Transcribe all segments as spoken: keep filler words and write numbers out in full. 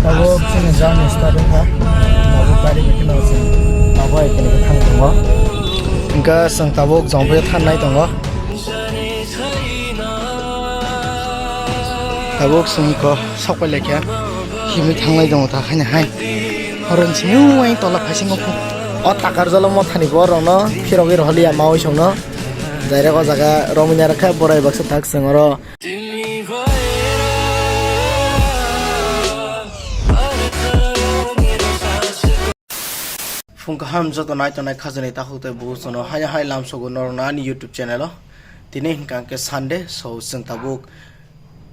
Tabuk chini journey start wngkha. Tabuk gari bai kheno chwng tabuk hai khe thang tongo. Hwnkhe chwng tabuk Jongpui thangnai tongo. Tabuk chwng kho sokpai laikha. Himwi thanglai tongo ta khaina hai. Horon simi uain tola phaisingo phu. O Takarjala mothani borokno phirogwi rohorliya mawi songno. Direct o jaga romwi narwkha borai baksa tak chwng oro. Phung kaham joto nai tongnai khajani takhuk tei bukusono haya hai lamsogo norokno ani YouTube channel o. Tini hwnkha hwnkhe Sunday, so chwng tabuk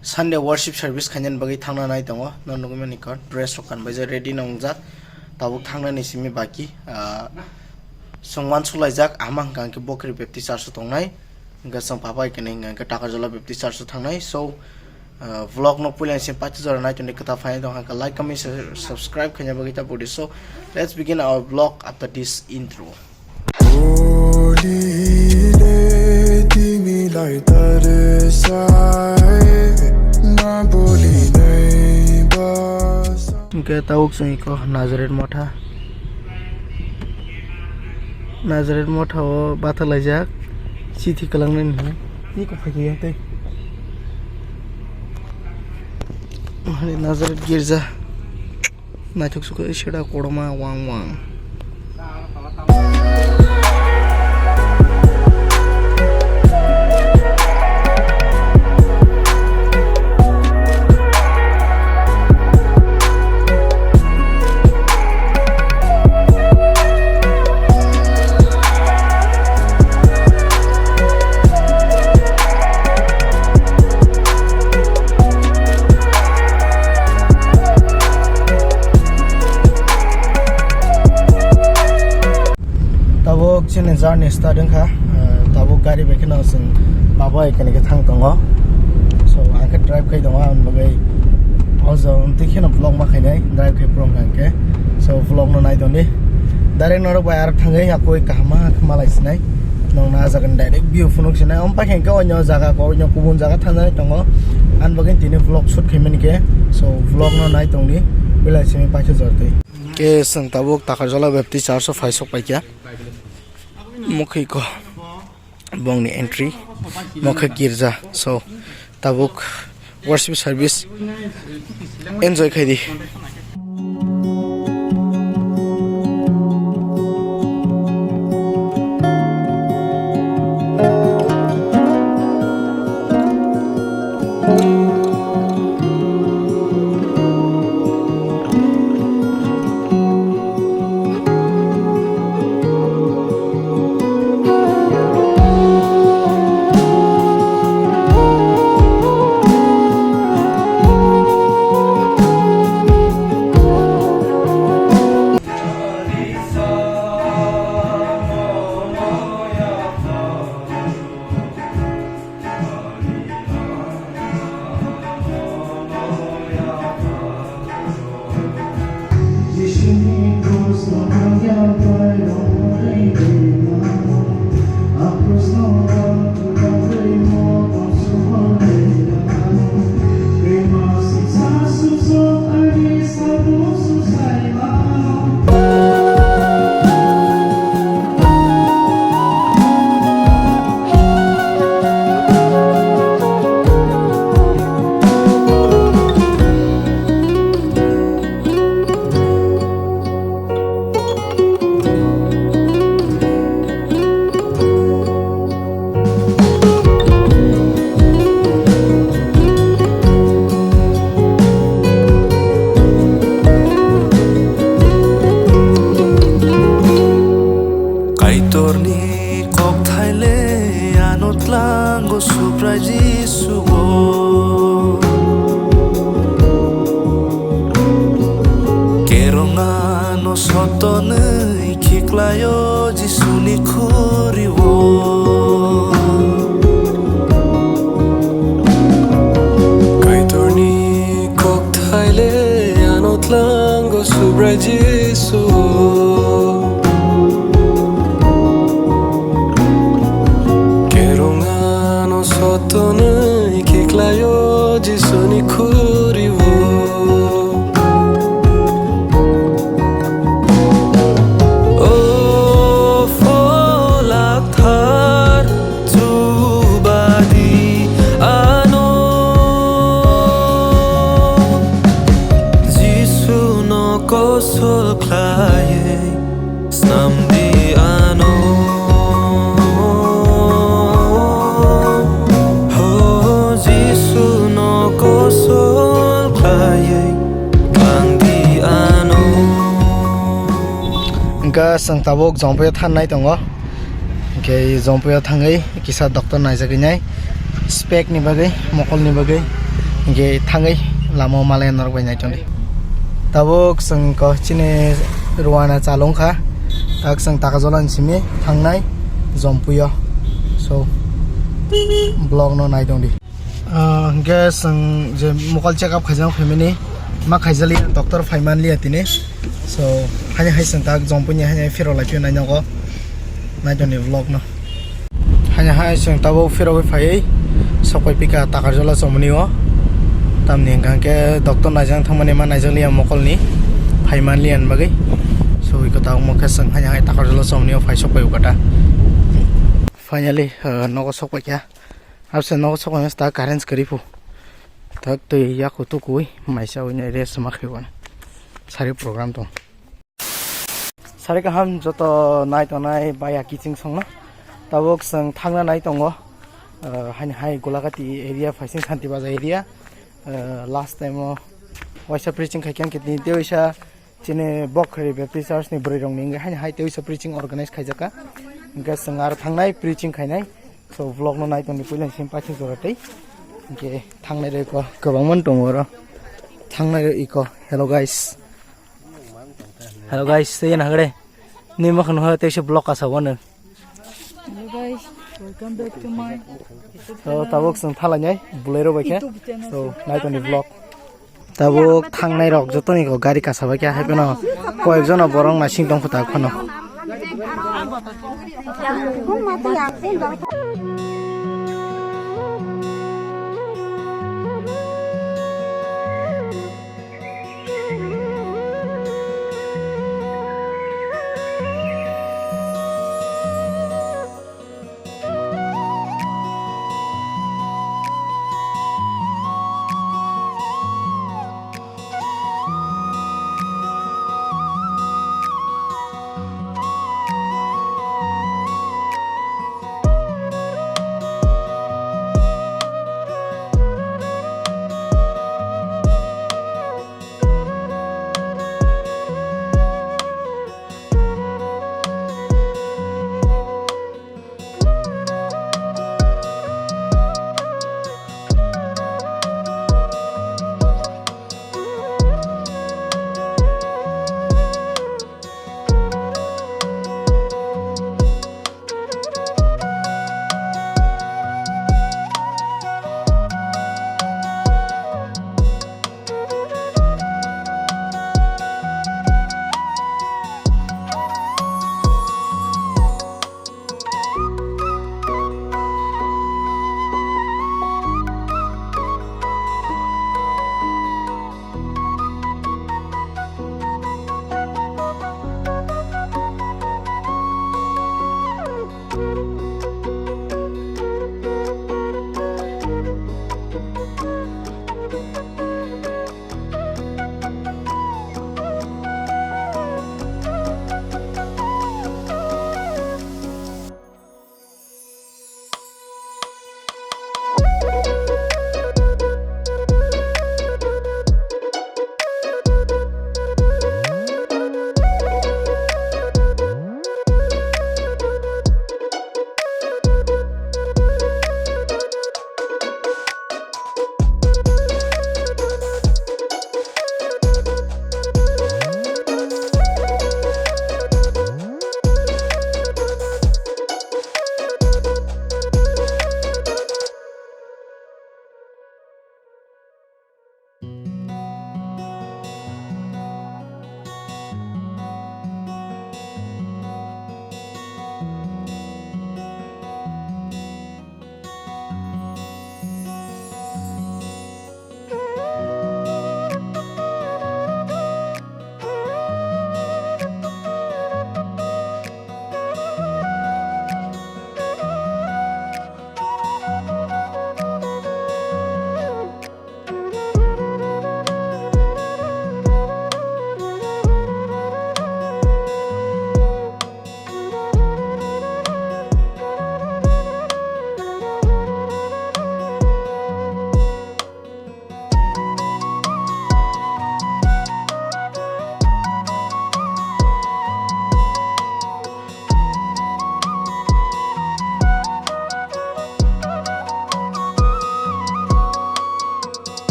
Sunday worship service khainani bagwi thangna nai tongo. Norok nugwi mankha dress rok kanbaijak, ready no wngjak. Tabuk thangnani simi baki, ah, chwng uansuk laijak, ama hwnkha hwnkhe Bokri Baptist Church o tongnai. Hwnkhe chwng papa hai khe hwnkha hwnkhe Takarjala Baptist Church o thangnai. So, ah, vlog no puila se paithago jora nai tongdi kwtal phainai tong kha like, comment, share, subscribe khaina bagwi ta pudi. So, let's begin our vlog after this intro. Holy le timi lai tare sai na boli nai bas. Hwnkhe tabuk chwng iko Nazareth motha. Nazareth motha o bathalaijak chithi kwlangnani hwnwi. Iko phaikhe ya tei. Nazareth girja. Naithok sukha isera kotorma wang wang. Tabuk chini journey start wngkha, eh, tabuk gari bai kheno chwng baba hai khe thang tongo. So, ang khe drive khai tongo, aboni bagwi o jagao twi kheno vlog ma khainai, drive khai phuru wngkha hwnkhe. So, vlog no nai tongdi. Direct norok bai aro thangwi akoi kaham ma khe malai sinai. Nokno ah jagani direct view phunuk sinai. Omo pai khe hwnkhe oino jaga kok, oino kubun jaga thangjani tongo. Ani bagwi tini vlog shoot khaimani khe. So, vlog no nai tongdi. Belai simi paikhe jortwi. Khe chwng tabuk Takarjala Baptist Church o phai sok paikha. Mokhe ko bongni entry. Mokhe girja. So, tabuk worship service enjoy khaidi. Kaitorni kokthai le ano tlango Subrai Jisuo. Kerong ano sotonwi khiklaio Jisuni khurio. Kaitorni kokthai le ano tlango Subrai Jisuo. Kerong ano sotonwi khiklaio Jisuni khurio. Kosol khlaiwi snamdi ano. Ho Jisu no kosol khlaiwi twlangdi ano. Hwnkhe chwng tabuk Jompuio thangnai tongo. Hwnkhe Jompuio thangwi kisa doctor naijagwi nai, spec ni bagwi, mokol ni bagwi, hwnkhe thangwi lama o malai norok bai nai tongdi. Tabuk chwng ko chini Rwana chalung kha, tak chwng Takajolo ni simi thangnai Jompuio. So, vlog no nai tongdi. Ah, hwnkhe chwng je mokol check up khaijak phaimani, ma khaijaliya, doctor phaimanliya tini. So, haini hai chwng tak Jompuini haini phirok lai phio nai nogo, nai tongni vlog no. Haini hai chwng tabuk phirogwi phaiwi sokpai pika Takarjala chomoni o. Tamni hwnkha hwnkhe doctor naijak thangmani ma naijakliya mokolni phaimanliya ni bagwi. So, iko tabuk mo khe chwng haini hai Takarjala chomoni o phai sokpai ukata. Finally, ah, nogo sokpai kha. Abse nogo sokmani ta current kwrwi phu. Tak twi yaku tukui maisa wini rest ma khe wan. Sari program tong. Sari kaham joto nai tongnai baya kiching songno. Tabuk chwng thangna nai tongo. Ah, haini hai Golagati area, Phaising Santi Bazar area. Ah, last time o waisa preaching khai khe ang khe tini tei waisa Chini Bokhari Baptist Church ni bwrwi rok ni wngwi haino hai tei wisa preaching organize khaijak kha. Hwnkhe chwng aro thangnai preaching khainai. So vlog no nai tongdi puila simi paithak jora tei. Hwnkhe thangnai rok iko kwbangma tongo oro. Thangnai rok iko. Hello guys. Hello guys, tei na hagre. Ni mokhang no tei se vlog kasa wano. Hello guys, welcome back to my So tabuk chwng thalainai Bolero bai khe. YouTube channel. So nai tongdi vlog. Tabuk thangnai rok jotoni ko gari kasa bai khe hai phano koyek jono borok naising tong kho ta phano.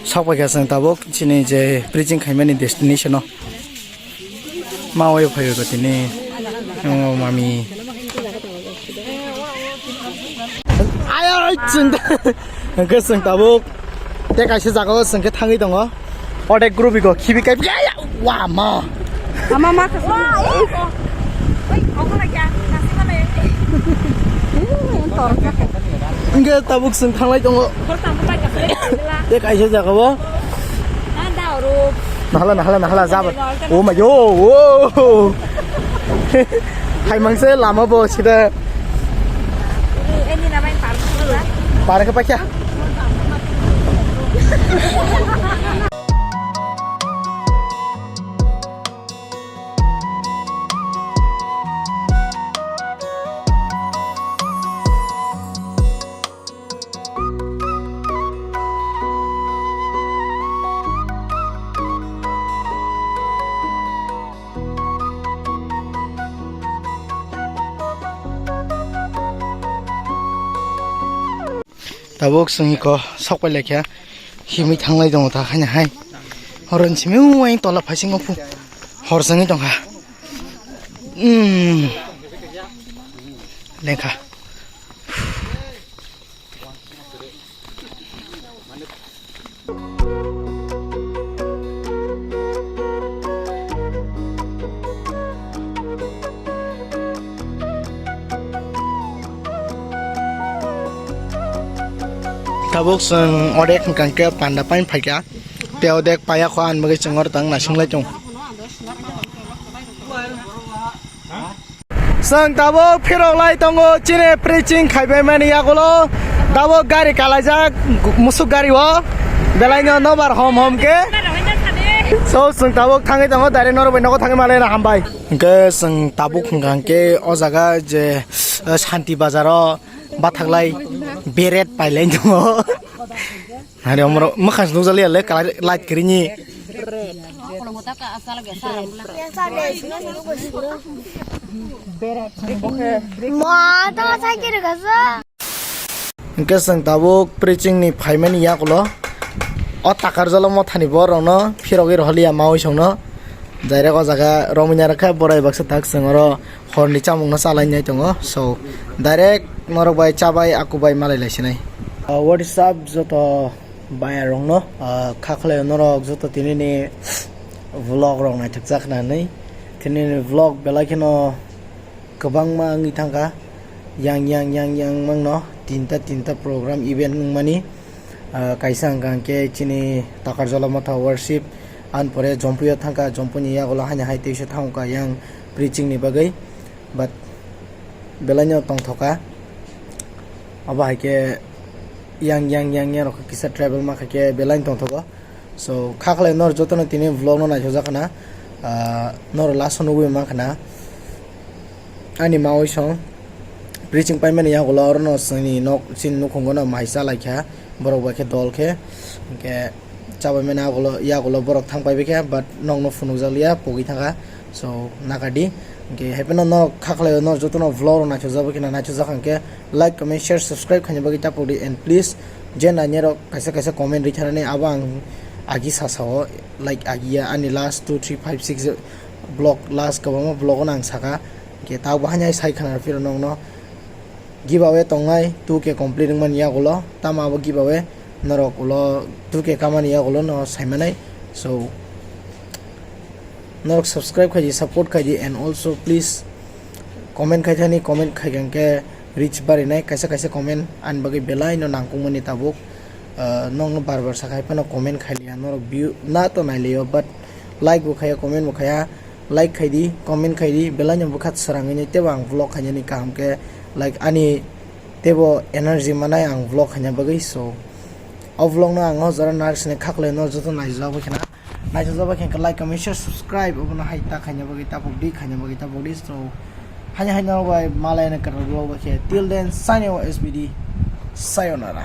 Sok paikha chwng tabuk chini je preaching khaimani destination o. Ma oi phai ba tini. O mami. Ayo chwng ta-, hwnkhe chwng tabuk. Te kaisa jaga o chwng khe thangwi tongo. Odek group iko khibi kai. Ya, ya, wa ma. Ama ma khaswa. Wa, eh. Oi, ogo lagi ya. Nasi mana ya? Hwnkhe tabuk chwng thanglai tongo. Te kaisa jaga o. Nahala, nahala, nahala, jabar. Oh my, yo, oh. Hai mangse lama bo sida. Para ke pakya. Tabuk chwng iko sok pai laikha, himwi thanglai tongo ta haino hai. Horo simi uaing tola phaisingo phu hor chwngwi tongkha. Hmm. Lengkha. Tabuk chwng odek hwnkha khe panda pain phaikha, tei odek paya kho, ani bagwi chwng oro tang naising lai tongo. Chwng tabuk phirok lai tongo chini preaching khaibai mani yagulo. Tabuk gari kalaijak, musuk gari o. Belai no nobar hom hom khe. So, chwng tabuk thangwi tongo, direct norok bai nogo thangwi malai na hambai. Hwnkhe chwng tabuk hwnkha hwnkhe o jaga je, eh, Shanti Bazar o bathaklai beret pailai tongo. Hari omoro mwkhang se nukjaliya le, light kwrwini. Hwnkhe chwng tabuk preaching ni phaimani yagulo o Takarjala mothani borokno phirogwi rohorliya mawi songno. Direct o jaga romwi narwkha, borai baksa tak chwng oro horni chamungno chalainai tongo. So, direct norok bai chabai, akubai malai laisinai. Uh, what is up, joto bayarokno? Uh, kha khlai norok joto tinini vlog rok naithokjak hinwi. Tinini vlog belai kheno kwbangma wngwi thangkha. Yang, yang, yang, yang mangno tinta, tinta program event wngmani. Ah, kaisa hwnkha hwnkhe chini Takarjala motha worship, ani pore Jompuio thangkha, Jompuini yagulo haino hai teisa thangkha yang preaching ni bagwi, but belaino tongthokha. Abo hai khe yang, yang, yang, yang rok kisa travel ma kha khe belaino tongthogo. So, kha khlai nor jotono tini vlog no naithokjak khna, ah, nor last o nugwi man khna. Ani mawi song preaching paimani yagulo orono chini nok, chini nukhungo no mai cha laikha, borok bai khe dol khe, hwnkhe chabaimani yagulo, yagulo borok thang paibai khe, but nokno phunukjak liya, pogwi thangkha. So, nakadi, hwnkhe haipeno norok kha khlai o, nor jotono vlog rok naithokjak bai kheno, naithokjak hwnkhe like, comment, share, subscribe khaina bagwi tapokdi, and please, je nainai rok kaisa kaisa comment rwi thanani, abo ang agi sasa o, like, agi ya, ani last two, three, five, six vlog, last kwbangma vlog o no ang saka, hwnkhe tabuk bo haino sai khna rw phiro nokno. Giveaway tongnai two K complete wngmani yagulo, tamo abo giveaway norok ulo two K kamani yagulo no saimanai. So, norok subscribe khaidi, support khaidi, and also please comment khaithani, comment khaikha hwnkhe reach barinai, kaisa kaisa comment ani bagwi belai no nangkukmani tabuk. Ah, nokno bar bar sakha phano comment khailiya, norok view na to nailiyo, but like bo khaiya, comment bo khaiya. Like khaidi, comment khaidi, belaino bwkha swrangwi nai teibo ang vlog khainani kaham khe, like, ani teibo energy manai ang vlog khaina bagwi. So, o vlog no ang o jora narwk sini kha khlai no joto naijak bai khna, naijak bai khe like, comment, share, subscribe obono hai ta khaina bagwi tapokdi, khaina bagwi tapokdi. So, haino haino bai malai na kwtal vlog bai khe, till then, signing off, S B D, sayonara.